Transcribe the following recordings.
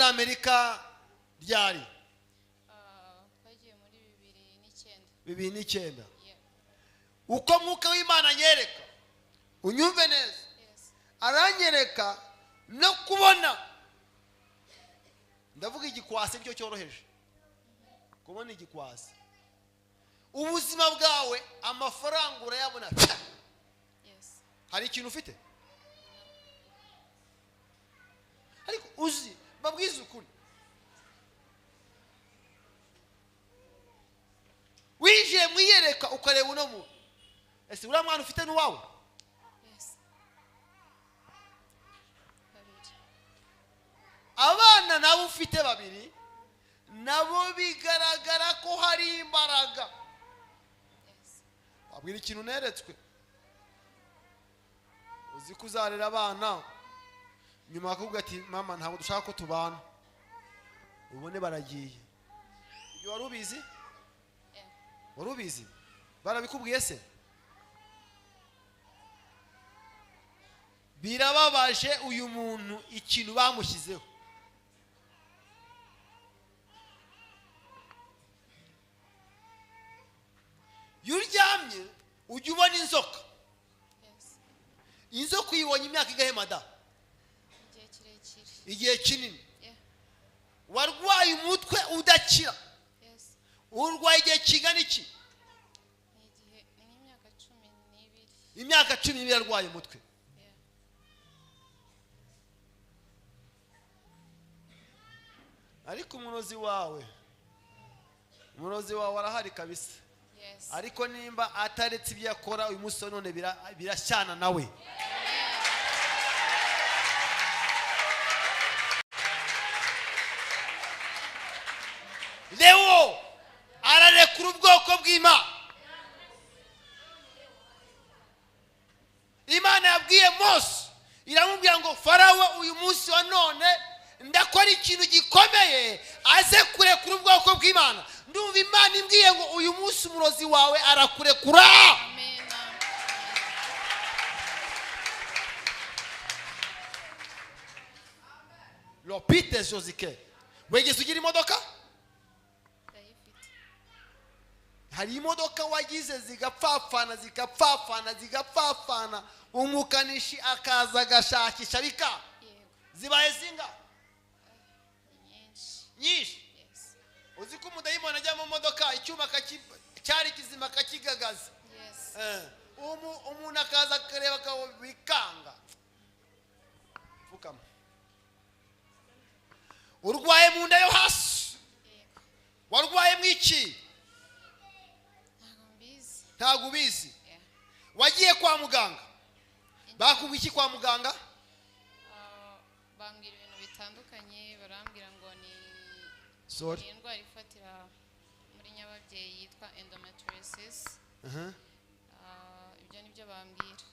Muri Amerika ryari? Ah, twagiye muri 2009. 2009? Yeah. Uko Mwuka w'Imana anyereka, unyumve neza. Yes. Aranyereka no kubona, ndavuga igikwasi nicyo cyoroheje kubona igikwasi. Ubuzima bwawe, amafaranga urayabona. Yes. Hari ikintu ufite, ariko uzi, babwize ukuri, winjiye mu iyereka ukareba uno muntu, ese uriya mwana ufite n'uwawe? Yes. Babiri. Abana nabo ufite babiri, nabo bigaragara ko hari imbaraga. Yes. Wabwira ikintu neretswe, uzi ko uzarera abana, nyuma bakakubwira ati: "Mama, ntabwo dushaka ko tubana." Ubone baragiye. Ibyo wari ubizi? Yeah. Wari ubizi? Barabikubwiye se? Birababaje, uyu muntu ikintu bamushyizeho. Iyo uryamye ujya ubona inzoka? Yes. Inzoka uyibonye imyaka ingahe, mada? Igihe kirekire. Igihe kinini. Yeah. Warwaye umutwe udakira? Yes. Urwaye igihe kingana iki? Ni igihe, ni nk'imyaka 12. Imyaka 12 arwaye umutwe. Yeah. Ariko umurozi wawe arahari kabisa. Yes. Ariko nimba ataretse ibyo akora uyu munsi wa none, birashyana nawe. Leo ararekura ubwoko bw'Imana. Imana yabwiye Mose, iramubwira ngo: "Farawo, uyu munsi wa none ndakora ikintu gikomeye, aze kurekura ubwoko bw'Imana." Ndumva Imana imbwiye ngo uyu munsi umurozi wawe arakurekura. Amen. Lopite josike, wigeze ugira imodoka? Ndayifite. Hari imodoka wagize zigapfapfana, zigapfapfana, zigapfapfana, umukanishi akaza agashakisha bika? Yego. Zibaye zinga? Ni nyinshi. Nyinshi? Yes. Uzi ko umudayimoni ajya mu modoka, icyuma cyari kizima akakigagaza? Yes. Umuntu akaza akareba bikanga. Pfukama. Urwaye mu nda yo hasi? Yego. Warwaye mu iki? Ntabwo mbizi. Ntabwo ubizi? Yeah. Wagiye kwa muganga, bakubwiye iki kwa muganga? Ah, bambwira ibintu bitandukanye, barambwira ngo ni Sorry. ni indwara ifatira muri nyababyeyi yitwa endometriosis. Ah, ibyo nibyo bambwira.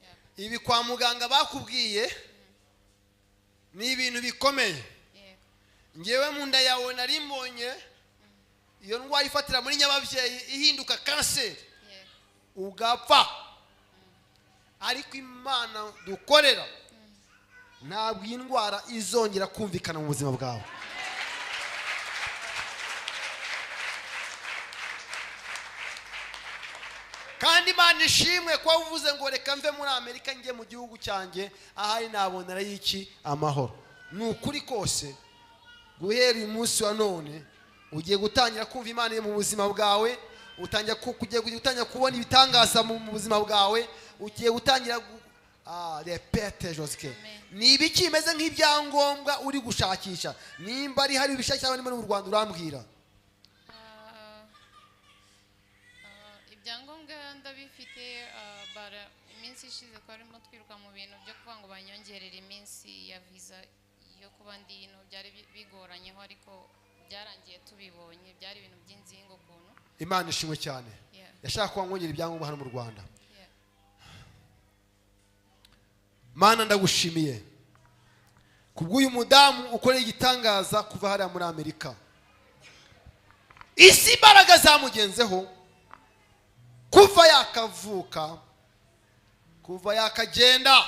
Yeah. Ibi kwa muganga bakubwiye ni ibintu bikomeye. Yego. Ngewe mu nda yawe nari mbonye iyo ndwara ifatira muri nyababyeyi ihinduka kanseri, ugapfa. Ariko Imana dukorera, ntabwo iyi ndwara izongera kumvikana mu buzima bwawe. Kandi Imana ishimwe kuba uvuze ngo: "Reka mve muri Amerika njye mu gihugu cyanjye, ahari nabonera y'iki amahoro." Ni ukuri kose, guhera uyu munsi wa none ugiye gutangira kumva Imana iri mu buzima bwawe, ugiye gutangira kubona ibitangaza mu buzima bwawe, ugiye gutangira repete josike. Amen. Ni ibiki bimeze nk'ibyangombwa uri gushakisha? Nimba ari hari ibishya cyangwa nimba ari mu Rwanda, urambwira. Ah, ah, ibyangombwa ndabifite. Bara iminsi ishize twarimo twiruka mu bintu byo kuvuga ngo banyongerere iminsi ya visa yo kuba ndi ino. Byari bigoranyeho, ariko byarangiye tubibonye. Byari ibintu by'inzingo ukuntu. Imana ishimwe cyane. Yashaka kuba mwongera ibyangombwa hano mu Rwanda. Mana, ndagushimiye kubw'uyu mudamu ukoreye igitangaza kuva hariya muri Amerika. Isi imbaraga zamugenzeho kuva yakavuka, kuva yakagenda.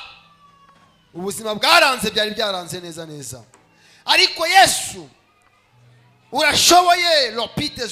Ubuzima bwaranze, byari byaranze neza neza, ariko Yesu urashoboye lopite.